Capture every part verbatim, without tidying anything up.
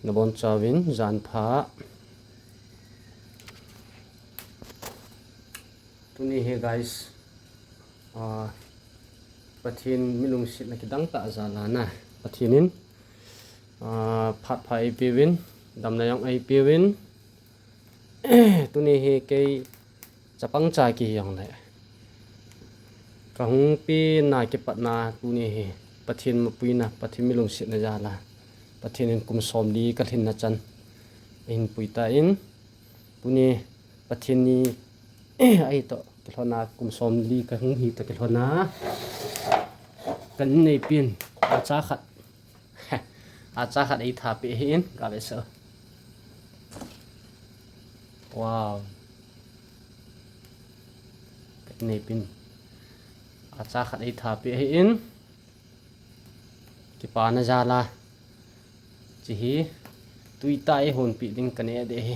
Nabonchauvin jan pha. Tuni hi guys, ah, Pathen milungsetna kidang tah jal a na, Pathen in, ah, phat pha eipeuvin, damna jong eipeuvin. Tuni hi kei chapang cha kihi jongle, kahung pena kipatna tuni hi Pathen mapuina, Pathen milungsetna jal a, Pathen in kum somli kalhinna chan ahin pui tan, tuni Pathen ni ahi toh kilhona, kum somli kahung hi toh kilhona, ka inneipin acha khat, acha khat eitha peh ahin, gave sah. Wow. Ka inneipin acha khat eitha peh ahin, kipana jal a. Hiche hi twi tah a eihonpeh ding kanei ding ahi.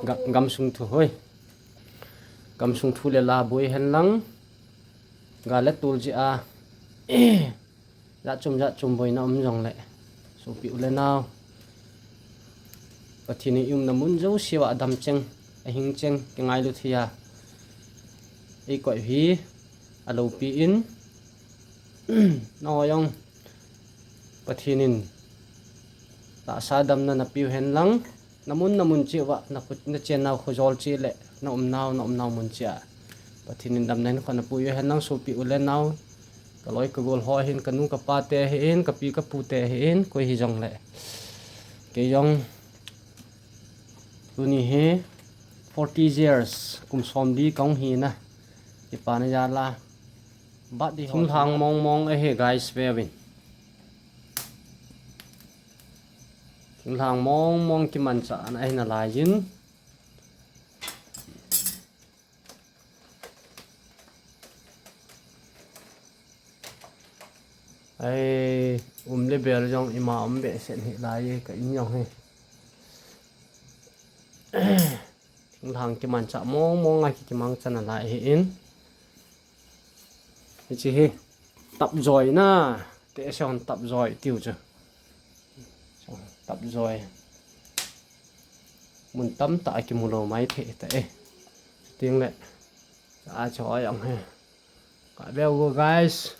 Ga-, gamsung thu hoi. Gamsung thu le la boi henlang, gal le tol jeh a jat chom jat chom boina um jongle, sopi u le nao, Pathen in iumna mun jousea damcheng, ahing cheng, kingailu thei a eikoi hi aloupi in, nangho jong Pathen in tahsa damna napeu henlang, namun namun cheh uva, na khu, nachennau khojol cheh le, naumnau, naumnau mun cheh a Pathen in damna hinkho napui u henlang, sopi u le nao, kaloi kagol ho ahin, kanu kapa te ahin, kapi kapu te ahin, koi hijongle, kei jong tuni hi forty years, kum somli kahung hina, kipana jal a, birthday ho. Thinglhang mong mong ahi guys, veuvin. Thinglhang mong mong kimanchahna ahi nalaiyin. Ai, um le bel jong ima um behseh hih lai e, ka in jong hi. Thinglhang kimanchah mong mong a ki, kimangcha nalai ahin. Hiche hi tapjoi na, tehse hon tapjoi tiu chu. Tapjoi. Mun tamtah a kimu lou maithei tah e. Chutengle, achu jong hi, gave u guys.